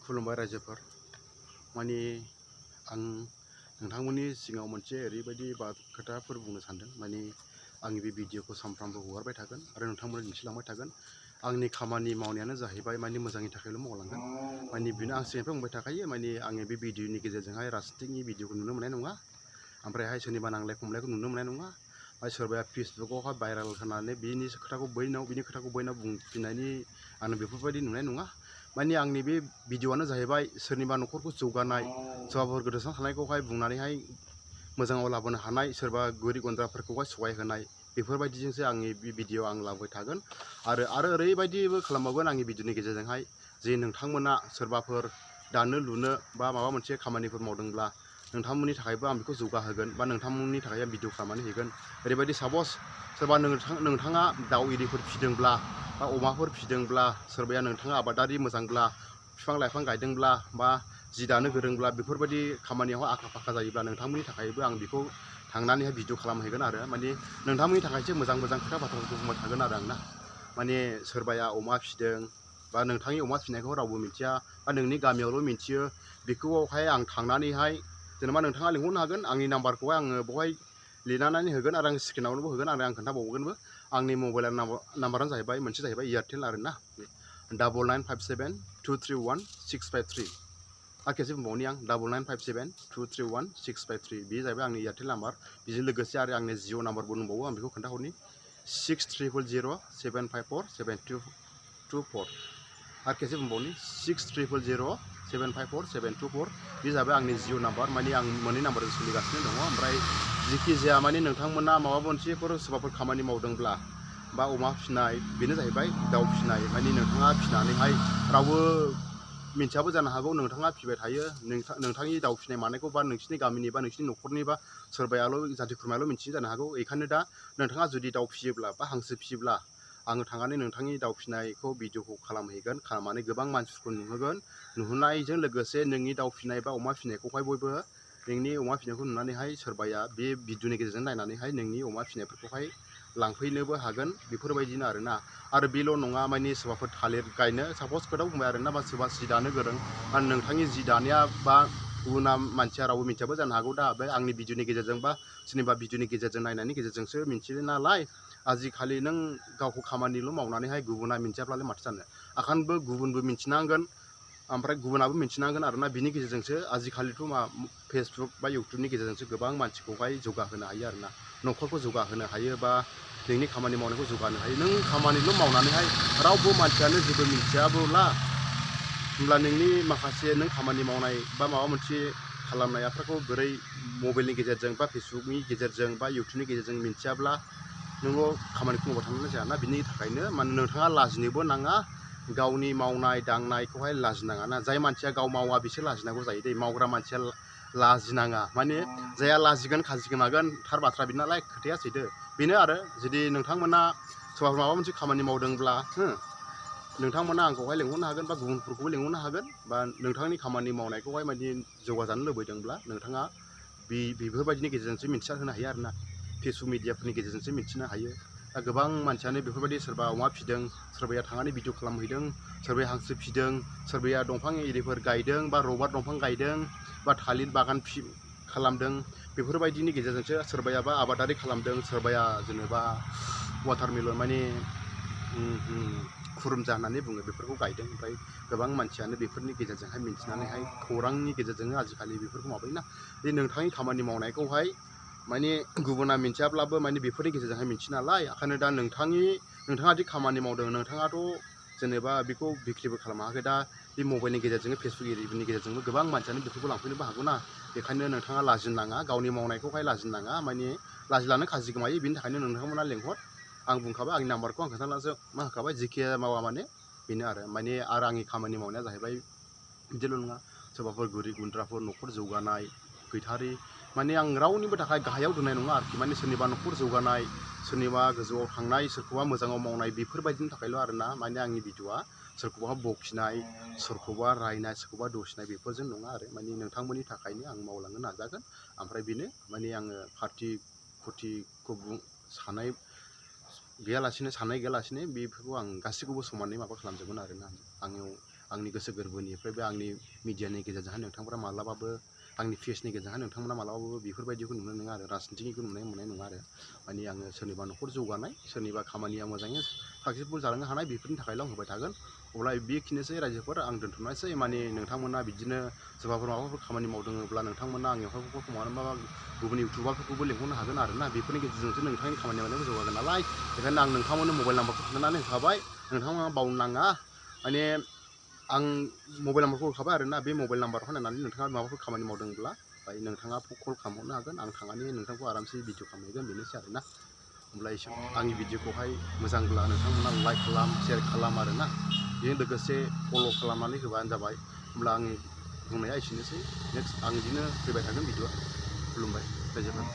खुलुमबाय रायजोफोर माने आं नोंथांमोननि सिगाङाव मोनसे ओरैबायदि खोथाफोर बुंनो सानदों माने आंनि बे भिडिअखौ सानफ्रामबो हगारबाय थागोन आरो नोंथांमोननो दिन्थिलांबाय थागोन। आंनि खामानि मावनायानो जाहैबाय माने मोजांनि थाखायल' मावलांगोन माने बेनो आं सिगांनिफ्राय बुंबाय थाखायो माने आङो बे भिडिअनि गेजेरजोंहाय राजनितिकनि भिडिअखौ नुनो मोननाय नङा, ओमफ्रायहाय सोरनिबा नांलाय खमलायखौ नुनो मोननाय नङा, सोरबाया फेसबुकावहाय भाइरेल होनानै बिनि खोथाखौ बैनाव बुंफिननायनि आं बेफोरबायदि नुनाय नङा। माने आंनि बे भिडिअआनो जाहैबाय सोरनिबा न'खरखौ जौगानाय, सोरबाफोर गोदोसोना थानायखौहाय बुंनानैहाय मोजाङाव लाबोनो हानाय, सोरबा गोरिब गुन्द्राफोरखौहाय सहाय होनाय, बेफोरबायदिजोंसो आंनि बे भिडिअ आं लाबोबाय थागोन। आरो ओरैबायदिबो खालामबावगोन आंनि भिडिअनि गेजेरजोंहाय जे नोंथांमोना सोरबाफोर दानो लुनो बा माबा मोनसे खामानिफोर मावदोंब्ला नोंथांमोननि थाखायबो आं बेखौ जौगाहोगोन बा नोंथांमोननि थाखाय आं भिडिअ खालामनानै होगोन। ओरैबायदि सापस सोरबा नोंथाङा दाउ एरिफोर फिदोंब्ला बा अमाफोर फिदोंब्ला, सोरबाया नोंथाङा आबादारि मोजांब्ला, बिफां लाइफां गायदोंब्ला बा जि दानो गोरोंब्ला, बेफोरबायदि खामानियाव आखा फाखा जायोब्ला नोंथांमोननि थाखायबो आं बेखौ थांनानैहाय भिडिअ खालामहैगोन आरो माने नोंथांमोननि थाखायसो मोजां खोथा बाथ्राफोरखौ बुंबाय थागोन आरो आंना। माने सोरबाया अमा फिदों बा नोंथांनि अमा फिनायखौ रावबो मिथिया बा नोंनि गामियावल' मिथियो, बेखौहाय आं थांनानैहाय जेनेबा नोंथाङा लिंहरनो हागोन, आंनि नाम्बारखौहाय आङो बेवहाय लिरनानै होगोन आरो आं स्क्रिनावबो होगोन आरो आं खोन्थाबावगोनबो। आंनि मबाइल नाम्बारानो जाहैबाय मोनसे जाहैबाय एयारटेल आरोना, 9957231653 आरो खेबसे बुंबावनि आं 9957231653 बे जाहैबाय आंनि एयारटेल नाम्बार। बेजों लोगोसे आरो आंनि जिअ नाम्बारबो दंबावो, आं बेखौ खोन्थाहरनि 6300754724 आरो खेबसे बुंबावनि 6300754724 बे जाबाय आंनि जिअ नाम्बार। माने आं मोननै नाम्बारजों सोलिगासिनो दङ। ओमफ्राय जिखि जाया माने नोंथांमोना माबा मोनसेफोर सोरबाफोर खामानि मावदोंब्ला बा अमा फिनाय, बेनो जाहैबाय दाउ फिनाय, माने नोंथाङा फिनानैहाय रावबो मिन्थियाबो जानो हागौ नोंथाङा फिबाय थायो, नोंथांनि दाउ फिनाय मानायखौ बा नोंसिनि गामिनि बा नोंसिनि न'खरनि बा सोरबायाल' जाथि खुरमायाल' मिन्थियो जानो हागौ। बेखायनो दा नोंथाङा जुदि दाउ फियोब्ला बा हांसो फियोब्ला आङो थांनानै नोंथांनि दाउ फिनायखौ भिडिअखौ खालामहैगोन, खालामनानै गोबां मानसिफोरखौ नुहोगोन। नुहोनायजों लोगोसे नोंनि दाउ फिनाय बा अमा फिनायखौहाय बयबो नोंनि अमा फिनायखौ नुनानैहाय सोरबाया बे भिडिअनि गेजेरजों नायनानैहाय नोंनि अमा फिनायफोरखौहाय लांफैनोबो हागोन, बेफोरबायदिनो आरोना। आरो बेल' नङा, माने सोरबाफोर थालिर गायनो सापस खोथाव बुंबाय आरोना, बा सोरबा जि दानो गोरों आरो नोंथांनि जि दानाया बा गुबुना मानसिया रावबो मिथियाबो जानो हागौ। दा बे आंनि भिडिअनि गेजेरजों बा सोरनिबा भिडिअनि गेजेरजों नायनायनि गेजेरजोंसो मिन्थियो नालाय। आजिखालि नों गावखौ खामानिल' मावनानैहाय गुबुना मिन्थियाब्लालाय माथो जानो, आखानबो गुबुनबो मिन्थिनांगोन, ओमफ्राय गुबुनाबो मिन्थिनांगोन आरोना। बिनि गेजेरजोंसो आजिखालिथ' फेसबुक बा इउटुबनि गेजेरजोंसो गोबां मानसिखौहाय जौगाहोनो हायो आरोना, न'खरखौ जौगाहोनो हायो बा नोंनि खामानि मावनायखौ जौगाहोनो हायो। नों खामानिल' मावनानैहाय रावबो मानसियानो जेबो मिन्थियाबोला, होमब्ला नोंनि माखासे नों खामानि मावनाय बा माबा मोनसे खालामनायफोरखौ बोरै मबाइलनि गेजेरजों बा फेसबुकनि गेजेरजों बा इउटुबनि गेजेरजों मिन्थियाब्ला नोंल' खामानिखौ मावबाय थानानै जायाना। बिनि थाखायनो माने नोंथाङा लाजिनोबो नाङा, गावनि मावनाय दांनायखौहाय लाजिनाङा ना। जाय मानसिया गाव मावा बिसोर लाजिनांगौ जायो दै, मावग्रा मानसिया लाजिनाङा। माने जायहा लाजिगोन खाजि गोमागोन थार बाथ्रा बे नालाय, खोथाया सैथो बेनो आरो। जुदि नोंथांमोना सोरबा माबा मोनसे खामानि मावदोंब्ला नोंथांमोना आंखौहाय लिंहरनो हागोन बा गुबुनफोरखौबो लिंहरनो हागोन, बा नोंथांनि खामानि मावनायखौहाय माने जौगाजानो लुबैदोंब्ला नोंथाङा बेफोरबायदिनि गेजेरजोंसो मिन्थिना होनो हायो आरोना, फेसबुक मिडियाफोरनि गेजेरजोंसो मिन्थिनो हायो। दा गोबां मानसियानो बेफोरबायदि सोरबा अमा फिदों, सोरबाया थांनानै भिडिअ खालामहैदों, सोरबाया हांसो फिदों, सोरबाया दंफां एरिफोर गायदों बा रबार दंफां गायदों बा थालिर बागान खालामदों। बेफोरबायदिनि गेजेरजोंसो सोरबायाबा आबादारि खालामदों, सोरबाया जेनेबा वाटारमेलन माने खुरुमजा होननानै बुङो, बेफोरखौ गायदों। ओमफ्राय गोबां मानसियानो बेफोरनि गेजेरजोंहाय मिन्थिनानैहाय खौरांनि गेजेरजोंनो आजिखालि बेफोरखौ माबायोना। बे नोंथांनि खामानि मावनायखौहाय माने गुबुना मिन्थियाब्लाबो माने बेफोरनि गेजेरजोंहाय मिन्थियो नालाय। ओंखायनो दा नोंथाङा दि खामानि मावदों, नोंथाङाथ' जेनेबा बेखौ बिक्रिबो खालामाखै। दा बे मबाइलनि गेजेरजों फेसबुक एरिनि गेजेरजोंबो गोबां मानसियानो बेफोरखौ लांफैनोबो हागौ ना। बेखायनो नोंथाङा लाजिनाङा, गावनि मावनायखौहाय लाजिनाङा, माने लाजिलानो खाजि गोमायो। बिनि थाखायनो नोंथांमोना लेंहर, आं बुंखाबाय आंनि नाम्बारखौ आं खोन्थानासो मा होखाबाय, जेखि मावा माने बेनो आरो। माने आंनि खामानि मावनाया जाहैबाय बिदिल' नङा, सोरबाफोर गोरिब गुन्द्राफोर न'खर जौगानाय गैथारि, माने आं रावनिबो थाखाय गाहायाव दोननाय नङा आरोखि। माने सोरनिबा न'खर जौगानाय, सोरनिबा गोजौआव थांनाय, सोरखौबा मोजाङाव मावनाय, बेफोरबायदिनि थाखायल' आरोना। माने आंनि भिडिअआ सोरखौबा बखिनाय, सोरखौबा रायनाय, सोरखौबा दुसिनाय बेफोरजों नङा आरो। माने नोंथांमोननि थाखायनो आं मावलांनो नाजागोन। ओमफ्राय बेनो माने आङो पार्टि फुरथिखौ साननाय गैयालासिनो बेफोरखौ आं गासैखौबो समानै माबा खालामजोबगोन आरोना। आंनि गोसो गोरबोनिफ्रायबो आंनि मिडियानि गेजेरजोंहाय नोंथांफोरा मालाबाबो आंनि फेसनि गेजेरजोंहाय नोंथांमोना मालाबाबो बेफोरबायदिखौ नुनो नङा आरो राजनितिखौ नुनाय मोननाय नङा आरो माने आङो सोरनिबा न'खर जौगानाय सोरनिबा खामानिया मोजाङै साक्सेसफुल जालांनो हानाय बेफोरनि थाखायल' आं होबाय थागोन अब्ला बेखिनिसै रायजोफोर आं दोनथ'नायसै माने नोंथांमोना बिदिनो सोरबाफोर माबाफोर खामानि मावदोंब्ला नोंथांमोना आंनियावहाय कल माबा गुबुन इउटुबारफोरखौबो लिंहरनो हागोन आरो ना बेफोरनि गेजेरजोंसो नोंथांनि खामानि मावनायाबो जौगागोन नालाय बेखायनो आं नोंथांमोननो मबाइल नाम्बारखौ खिन्थानानै होखाबाय नोंथांमोना बावनो नाङा माने आं मबाइल नाम्बारखौ होखाबाय आरो ना बे मबाइल नाम्बाराव नायनानै नोंथाङा माबाफोर खामानि मावदोंब्ला नोंथाङा कल खालामहरनो हागोन आं थांनानै नोंथांखौ आरामसे भिडिअ खालामहैगोन बेनोसै आरो ना होमब्ला आंनि भिडिअखौहाय मोजांब्ला नोंथांमोना लाइक खालाम शेयार खालाम आरो ना बेजों लोगोसे फल' खालामनानै होबानो जाबाय होमब्ला आंनि बुंनाया एसेनोसै नेक्स्ट आं बिदिनो फैबाय थागोन भिडिअ खुलुमबाय रायजोफोर